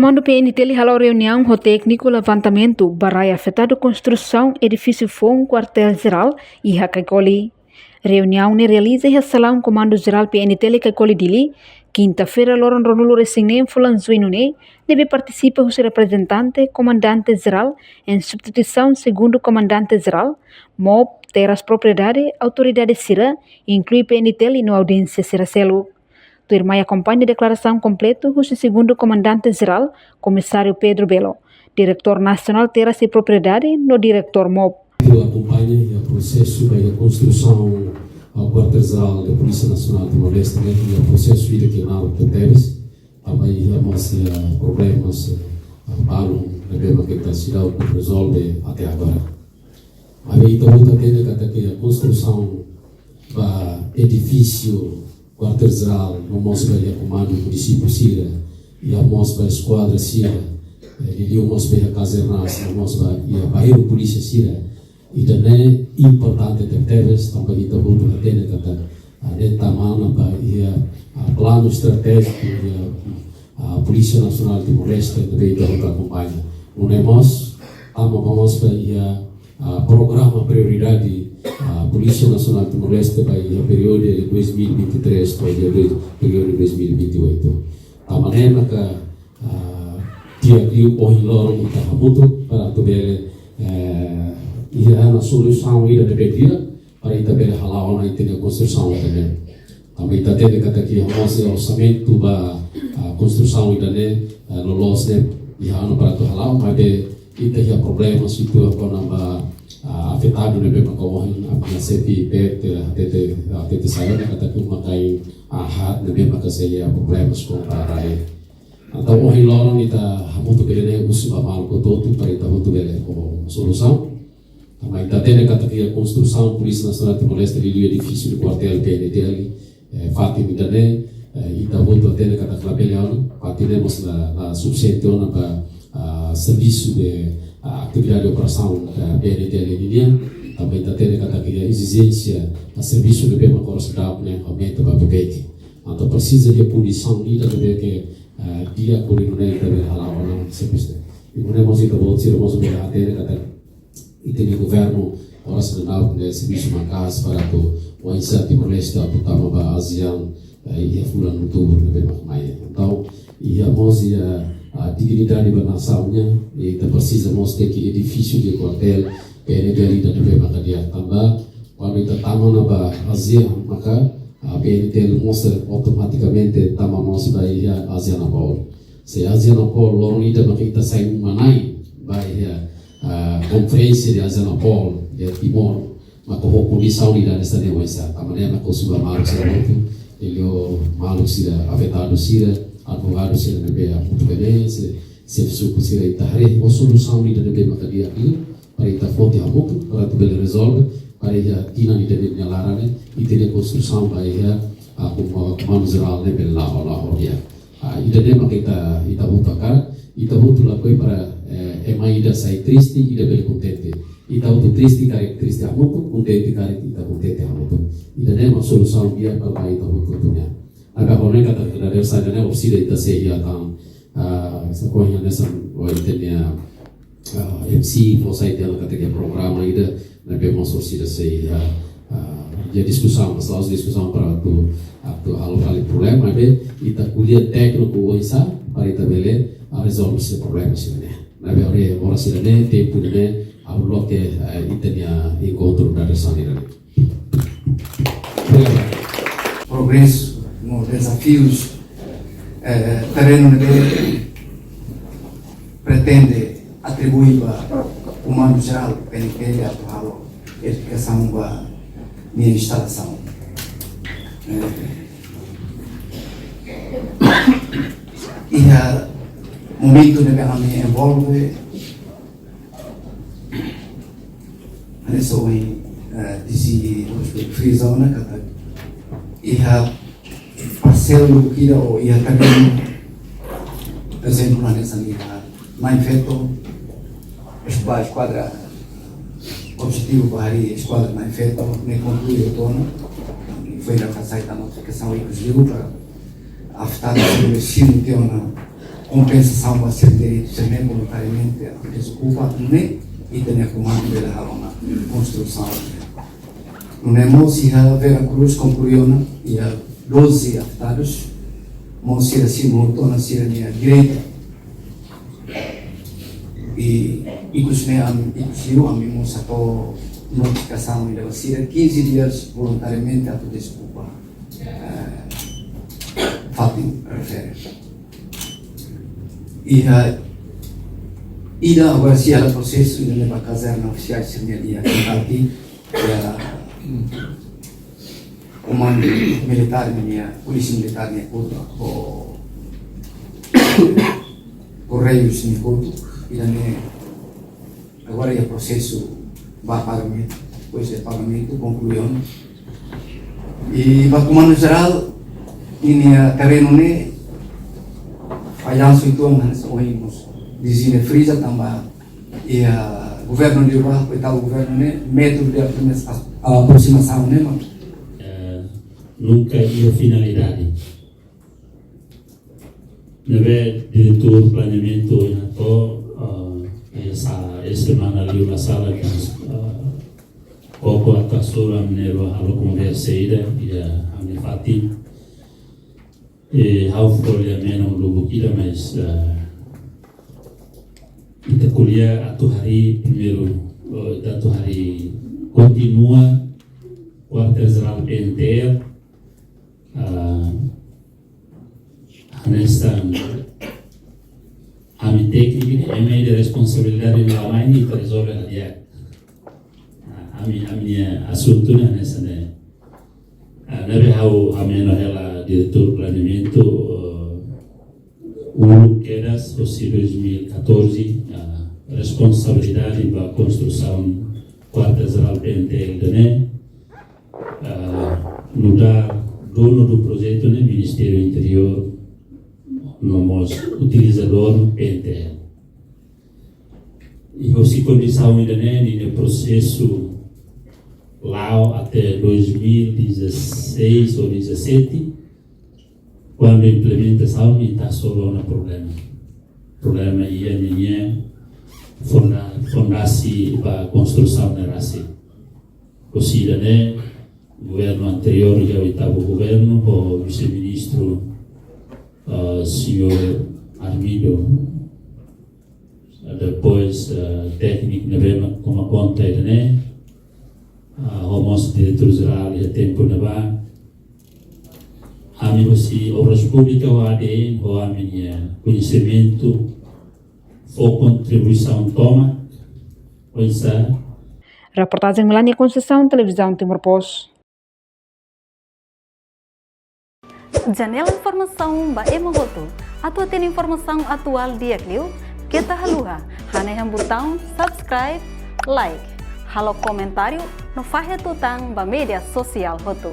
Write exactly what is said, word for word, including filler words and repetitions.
Komandu P N T L hala'o reuniaun ho tékniku levantamentu ba rai afetadu konstrusaun edifísiu foun Kuartél Jerál iha Caicoli. Reuniaun ne'e realiza iha salaun Komandu Jerál P N T L Caicoli, Dili, kinta-feira, loron ruanulu-resin-neen fulan Juñu ne'e, ne'ebé partisipa husi reprezentante Komandante Jerál em substituição Segundu Komandante Jerál, MOB, Terras Propriedade, autoridade sira, inklui P N T L no audiénsia sira seluk. Tuirmai akompaña deklarasaun kompletu husi Segundu Komandante Jerál, Komisáriu Pedro Belo, Diretór Nasionál Terras e Propriedade no Diretór MOB. Atu akompaña iha prosesu ba iha konstrusaun, ah, Kuartél Jerál da Polísia Nasionál Timor-Leste, ne'e iha prosesu ida ke naruk tebes, tanba iha mós iha problemas, eh, ah, balun ne'ebé maka ita seidauk rezolve até agora. Maibé ita hotu hatene katak iha konstrusaun ba edifísiu Kuartél Jerál, no mós ba iha komandu munisípiu sira, iha mós ba eskuadra sira, eh, liuliu mós ba iha kazernas, no mós ba iha bairru polísia sira. Ida-ne'e importante tebetebes, tanba ita hotu hatene katak, ah, ne'e tama ona ba iha, ah, planu estratéjiku iha, ah, Polísia Nasionál Timor-Leste, ne'ebé ita hotu akompaña. Nune'e mós, tama ba mós ba iha, ah, programa prioridade, ah, Polísia Nasionál Timor-Leste ba iha períodu dois mil e vinte e três to'o iha dois, períodu dois mil e vinte e oito. Tanba ne'e maka, ah, di'ak liu ohin loron ita hamutuk para atu bele, eh, iha ona solusaun ida ne'ebé di'ak para ita bele hala'o ona ita-nia konstrusaun ida-ne'e. Tanba ita hatene katak iha mós iha orsamentu ba, ah, konstrusaun ida-ne'e, ah, loloos ne'e iha ona para atu hala'o, maibé ita iha problema situa kona-ba, ah, afetadu ne'ebé maka ohin ami-nia xefe P T hatete, hatete sai ona katak uma-kain aat ne'ebé maka sei iha problema kona-ba rai. Entaun ohin loron ita hamutuk bele ne'e husu ba maluk hotu-hotu para ita hotu bele fó solusaun. Tanba ita hatene katak iha konstrusaun Polísia Nasionál Timor-Leste liuliu edifísiu de kuartél P N T L, eh, fatin ida-ne'e, eh, ita hotu hatene katak labele ona, fatin ne'e mós la, la sufisiente ona ba, ah, servisu de, ah, atividade operasaun, eh, P N T L nian. Tanba ita hatene katak iha ezijénsia, ah, servisu ne'ebé maka oras daudaun ne'e aumenta ba beibeik. Entaun presiza de kondisaun ida ne'ebé ke, ah, di'ak hodi nune'e ita bele hala'o ona servisu ne'e. I nune'e mós ita-boot sira mós bele hatene katak ita-nia governu oras daudaun ne'e servisu maka'as para atu oinsá Timor-Leste atu tama ba ASEAN, eh, iha fulan Outubru ne'ebé mak mai. Entaun, iha mós iha, ah, dignidade ba nasaun nian, i ita presiza mós tenke edifísiu de kuartél P N T L ida ne'ebé maka di'ak tanba, kuandu ita tama ona ba ASEAN, maka, ah, P N T L mós automatikamente tama mós ba iha ASEANAPOL. Se ASEANAPOL loron ida maka ita sai uma-na'in ba iha, ah, konferénsia de ASEANAPOL iha Timor, maka ho kondisaun ida hanesan ne'e oinsá. Tanba ne'e maka husu ba maluk sira hotu, liuliu maluk sira afetadu sira, advogadu sira ne'ebé hamutuk bele, se, xefe suku sira, ita haree ho solusaun ida ne'ebé maka di'ak liu para ita foti hamutuk, para atu bele rezolve, para iha tinan ida-ne'e nia laran ne'e, ita-nia konstrusaun ba iha, ah, Koma-, Komandu Jerál ne'e bele la'o, la'o di'ak. Ah, ida-ne'e maka ita, ita hotu hakarak, ita hotu lakohi para, eh, ema ida sai triste, ida bele kontente. Ita hotu triste karik triste hamutuk, kontente karik ita kontente hamutuk. Ida-ne'e mak solusaun di'ak ba ita hotu-hotu nian. Agora, ne'e katak dadeer-saan ne'e orsida ita sei iha tan, ah, sá ohin hanesan ohin ita-nia, ah, M C fó sai tiha ona katak iha programa ida ne'ebé mós orsida sei iha, ah, iha diskusaun, mas la'ós diskusaun para atu, atu halo fali problema, maibé ita ko'alia tékniku oinsá para ita bele, ah, rezolve sira-nia problema sira-ne'e. Maibé oras ida-ne'e, tempu ida-ne'e, ha'u loke, eh, ita-nia enkontru dadeer-saan ida-ne'e. Obrigadu. Progresu no dezafius, eh, terrenu ne'ebé pretende atribui ba Komandu Jerál P N T L atu halo edifikasaun ba nia instalasaun. Eh, iha momentu ne'ebé ami envolve, hanesan ohin, eh, D C friza ona katak iha parsela lubuk ida ou iha terrenu, por ezemplu, hanesan iha Na'in Feto, es-, ba eskuadra, objetivu ba harii eskuadra Na'in Feto, ne'e konklui hotu ona, foin dada sai tan notifikasaun ikus liu para afetadu sira simu tiha ona kompensasaun ba sira-ne'e, sira-ne'e voluntariamente atu desokupa, ne'e ita-nia komandu bele halo ona konstrusaun. Nune'e mós iha Vera Cruz konklui ona iha doze afetadus, mós sira simu hotu ona sira-nia direitu. I ikus ne'e ami, ikus liu ami mós hato'o notifikasaun ida ba sira quinze dias voluntariamente atu desokupa, eh, fatin refere. Iha ida agora sei halo prosesu ida-ne'e ba kazerna ofisiais sira-nia iha Kentucky, iha komandu militár nian, polísia militár nian kotuk, ho Correios nian kotuk, ida-ne'e agora iha prosesu ba pagamentu, depois de pagamentu, konklui ona. I ba komandu jerál, ninia terrenu ne'e, fallansu uitoan hanesan ohin mós dezigna friza tanba iha governu anteriór, oitavu governu ne'e, métodu de aproxima-, aproximasaun ne'e mak, eh, nunka iha finalidade. Ne'ebé diretór planeamentu iha to, ah, iha sa-, iha semana liu na sala ke, ah, koko atu hasoru ami-nia halo konversa ida iha ami-nia fatin. I ha'u fó lia menon lubuk ida mais, ah, ita ko'alia atu harii primeiru, oh, ita atu harii kontinua kuartél jerál P N T L, ah, hanesan ami tékniku ne'e, ema ida responsabilidade ne'e la mai ne'e ita rezolve la di'ak. Ah, ami, ami-nia asuntu ne'e hanesan ne'e. Ah, ne'ebé ha'u hameno hela diretór planeamentu, eh, uluk kedas, husi dois mil e catorze, ah, responsabilidade ba konstrusaun kuartél jerál P N T L ida-ne'e, ah, nu'udar dono do projetu ne'e Ministériu Interiór, no mós utilizadór P N T L. I husi kondisaun ida-ne'e, ninia prosesu la'o até dois mil e dezasseis ou dezassete, kuandu implementasaun ita hasoru ona problema. Problema iha ninia fonda-, fondasi ba konstrusaun ne'e rasik. Husi ida-ne'e, governu anteriór iha oitavu governu, ho vise-ministru, ah, señór Armindo. Depois, eh, tékniku ne'ebé mak toma konta ida-ne'e, ah, ho mós diretór jerál iha tempu ne'ebá. Ami husi Obras Públikas ho A D N, ho ami-nia koñesimentu, fó kontribuisaun tomak, oinsá. Reportajen Melania Conceição, Televizaun Timor Post. Janela informasaun ba ema hotu. Atu hatene informasaun atuál di'ak liu, keta haluha hanehan butaun subscribe, like, halo komentáriu no fahe tutan ba média sosiál hotu.